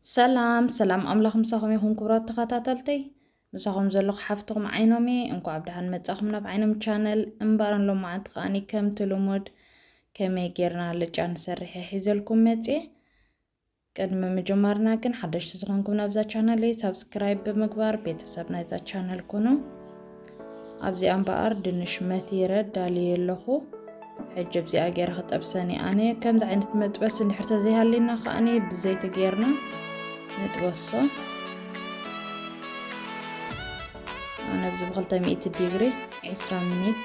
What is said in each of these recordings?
ሰላም ሰላም፣ ኣምላኽ ምሳኹም ይኹን ክቡራት ተኸታተልተይ። ምሳኹም ዘለኹ ሓፍትኹም ዓይኖም እየ። እንኳዕ ብደሓን መጻኹም ናብ ዓይኖም ቻነል። እምበኣር ሎማዓንቲ ከኣኒ ከምቲ ልሙድ ከመይ ጌርና ልጫ ንሰርሕ እየ ሒዘልኩም መጽየ። ቅድሚ ምጅማርና ግን ሓደሽቲ ዝኾንኩም ናብዛ ቻነል ሳብስክራይብ ብምግባር ቤተሰብ ናይዛ ቻነል ኩኑ። ኣብዚኣ እምበኣር ድንሽ መቲረ ዳልየ ኣለኹ። ሕጂ ኣብዚኣ ገይረ ክጠብሰን እየ ኣነ። ከምዚ ዓይነት መጥበሲ እንድሕር ተዘይሃልየና ከኣኒ ብዘይቲ ጌርና ንጥበሶ። ኣነ ኣብዚ ብክልተ ሚእቲ ዲግሪ ዒስራ ሚኒት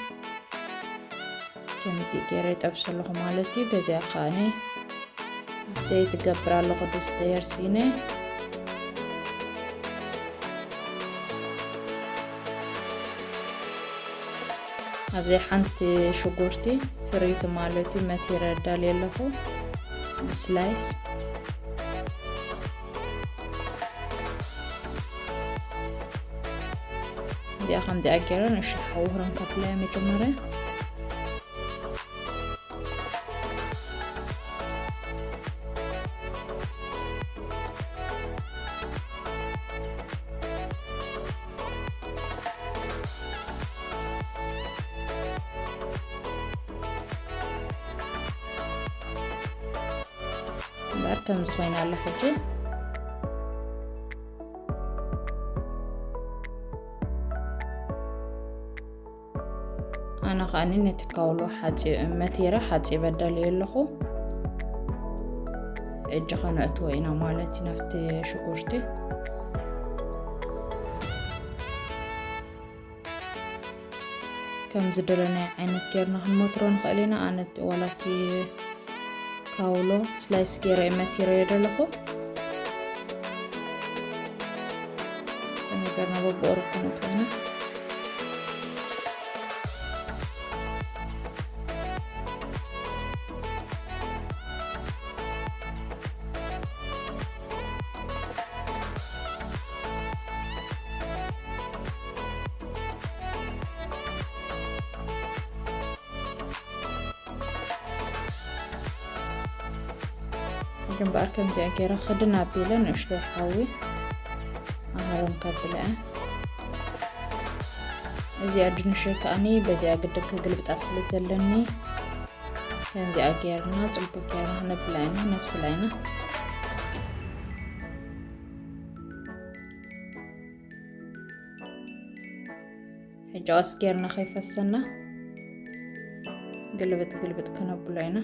ከምዚ ገይረ ይጠብሶ ኣለኹ ማለት እዩ። በዚኣ ከኣኒ ዘይቲ ገብር ኣለኹ ድስቲ የርሲነ። ኣብዚ ሓንቲ ሽጉርቲ ፍሪቲ ማለት እዩ መቲረ ዳልየ ኣለኹ ብስላይስ። እዚኣ ከምዚኣ ገይረ ንእሽቶ ሓዊ ክረን ከፍለያ መጀመርያ። እምበኣር ከምዚ ኮይና ኣላ ሕጂ። ኣነ ከኣኒ ነቲ ካውሎ ሓጺ-፣ መቲረ ሓጺበ ኣዳልየ ኣለኹ። ሕጂ ከነእትዎ ኢና ማለት እዩ ናብቲ ሽጉርቲ። ከም ዝደለናዮ ዓይነት ጌርና ክንመትሮ ንኽእል ኢና። ኣነ ዋላ እቲ ካውሎ ስላይስ ጌረ እየ መቲረዮ ዘለኹ። ከመይ ጌርና በብኦሩ ክነእትዎ ኢና። ሕጂ እምበኣር ከምዚኣ ገይረ ክድን ኣቢለ ንእሽተይ ሓዊ ኣሃሮም ከብልዐ። እዚኣ ድንሸይ ከኣኒ በዚኣ ግድን ክግልብጣ ስለ ዘለኒ ከምዚኣ ጌርና ጽቡቅ ጌርና ክነብላ ኢና፣ ነብስላ ኢና። ሕጂ ቀስ ጌርና ከይፈሰና ግልብጥ ግልብጥ ክነብሎ ኢና።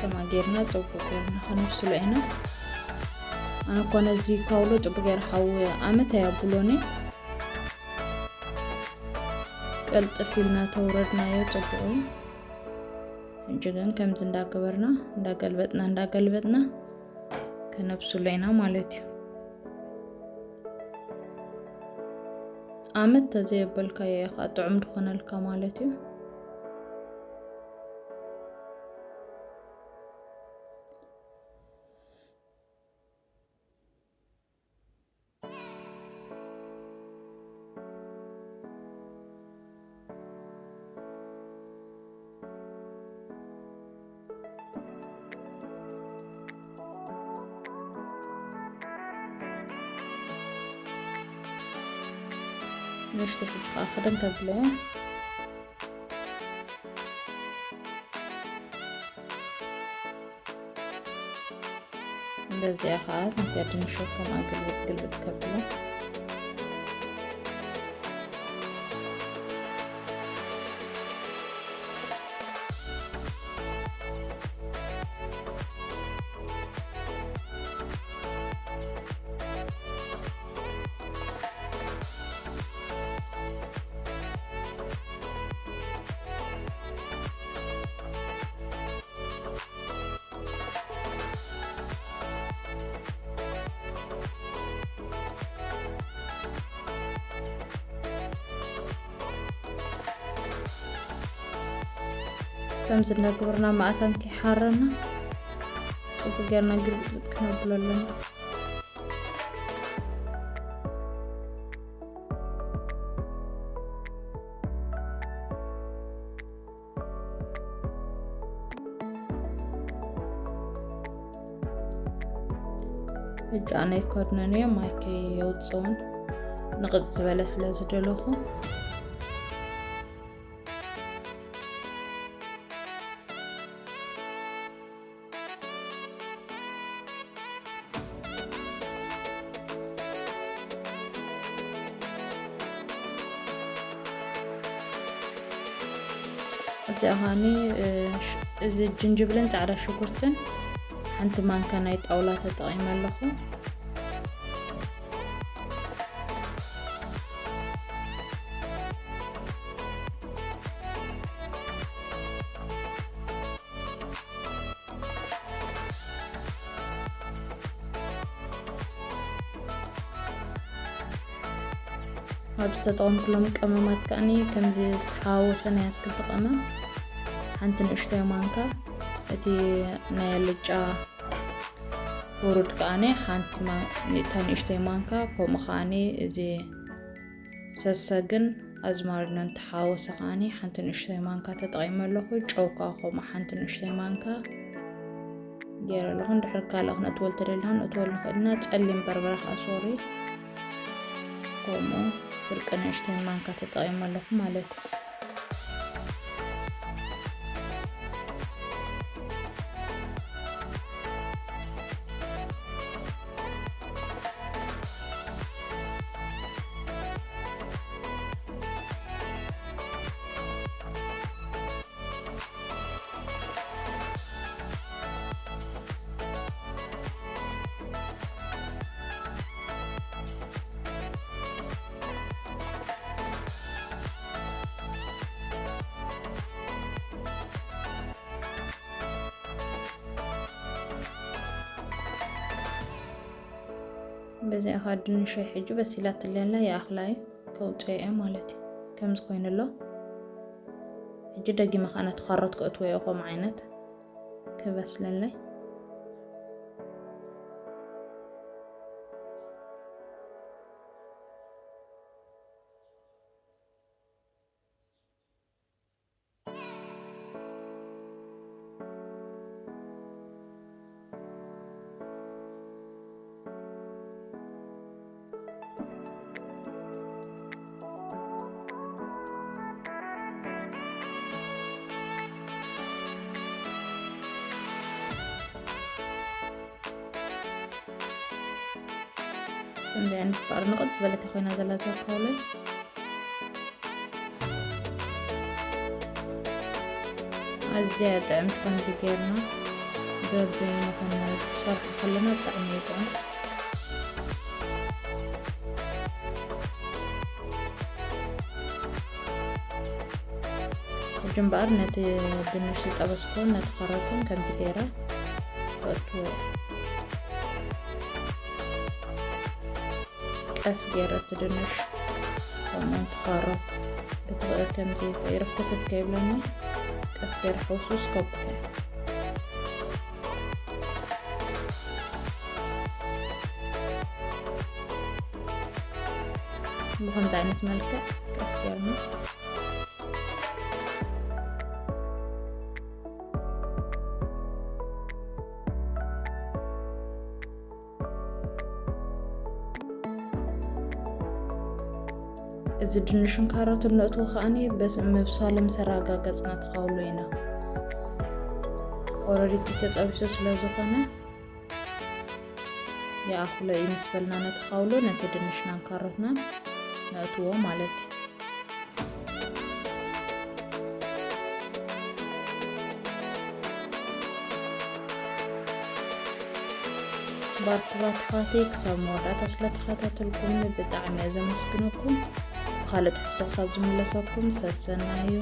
ከማ ጌርና ጽቡቅ ጌርና ከነብስሎ ኢና። ኣነ እኮ ነዚ ካውሎ ጽቡቅ ጌረ ሓዊ ኣመት ኣየብሎን እየ። ቀልጥፍ ኢልና ተውረድናዮ ጽቡቅ እዩ። ሕጂ ግን ከምዚ እንዳገበርና እንዳገልበጥና እንዳገልበጥና ከነብስሎ ኢና ማለት እዩ። ኣመት ተዘየበልካዮ እዩ ከዓ ጥዑም ዝኾነልካ ማለት እዩ። ንእሽተይ ሕጂ ከዓ ክደን ከብለ። በዚኣ ከዓ ነቲ ድንሽ ከምኣ ግልብጥ ግልብጥ ከብሎ። ከምዚ እናገበርና ማእታን ከይሓረና ጽቡቅ ጌርና ግልብጥብጥ ክነብሎ ኣለና። ሕጂ ኣነ ኣይኮድነን እየ፣ ማይ ከየውፅውን ንቕፅ ዝበለ ስለ ዝደለኹ። ኣብዚኣ ኸኣኒ፣ እ፣ ሽ-፣ እዚ ጅንጅብልን ጻዕዳ ሽጉርትን ሓንቲ ማንካ ናይ ጣውላ ተጠቒመ ኣለኹ። ኣብ ዝተጠቐምኩሎም ቀመማት ከኣኒ ከምዚ ዝተሓዋወሰ ናይ ኣትክልቲ ቀመም ሓንቲ ንእሽተይ ማንካ፣ እቲ ናይ ኣልጫ ውሩድ ከኣኒ ሓንቲ ማ-፣ እታ ንእሽተይ ማንካ፣ ከምኡ ከኣኒ እዚ ሰሰግን ኣዝማሪኖን ተሓወሰ ከኣኒ ሓንቲ ንእሽተይ ማንካ ተጠቒመ ኣለኹ። ጨው ከኣ ከምኡ ሓንቲ ንእሽተይ ማንካ ገይረ ኣለኹ። እንድሕር ካልእ ክነእትወል ተደሊና ክነእትወል ንኽእል ኢና። ጸሊም በርበረ ከኣ ሶሪ ከምኡ ፍርቂ ንእሽተይ ማንካ ተጠቒመ ኣለኹ ማለት እዩ። በዚኣ ኸኣ ድንሸይ ሕጂ በሲላትለይ ኣላ፣ ይኣኽላ እዩ፣ ከውፅኦ እየ ማለት እዩ። ከምዚ ኮይኑ ኣሎ። ሕጂ ደጊመ ኸኣ ነቲ ካሮት ከእትዎ እየ፣ ከምኡ ዓይነት ክበስለለይ። ከምዚ ዓይነት ባር ንቕጽ ዝበለት ኮይና ዘላ ዘካውለይ። ኣዝያ ጥዕምቲ ከምዚ ጌርና በበይኑ ክንሰርሖ ከለና ብጣዕሚ እዩ ጥዑም። ሕጂ እምበኣር ነቲ ድንሽ ዝጠበስኩን ነቲ ካሮትን ከምዚ ገይረ ክእክቦ እየ። ቀስ ገይረ እቲ ድንሽ ከምኡ እቲ ካሮት ብትኽእል ከምዚ ርፍትትት ከይብለኒ ቀስ ገይረ ሕውስውስ ከብሎ እየ። ብኸምዚ ዓይነት መልክዕ ቀስ ጌርና እዚ ድንሽን ካሮትን ነእትዎ ከኣኒ በስ-፣ ምብሳሎም ሰራጋገጽና ተኻውሎ ኢና። ኦረዲ ተጠቢሱ ስለ ዝኾነ ይኣኽሎ እዩ ምስ በልና ነቲ ካውሎ ነቲ ድንሽናን ካሮትናን ነእትዎ ማለት እዩ። ባር ክቡራት ኣሕዋተይ ክሳብ መወዳእታ ስለ ተኸታተልኩምኒ ብጣዕሚ እየ ዘመስግነኩም። ብኻልእ ትሕዝቶ ክሳብ ዝምለሰኩም ሰሰናዩ።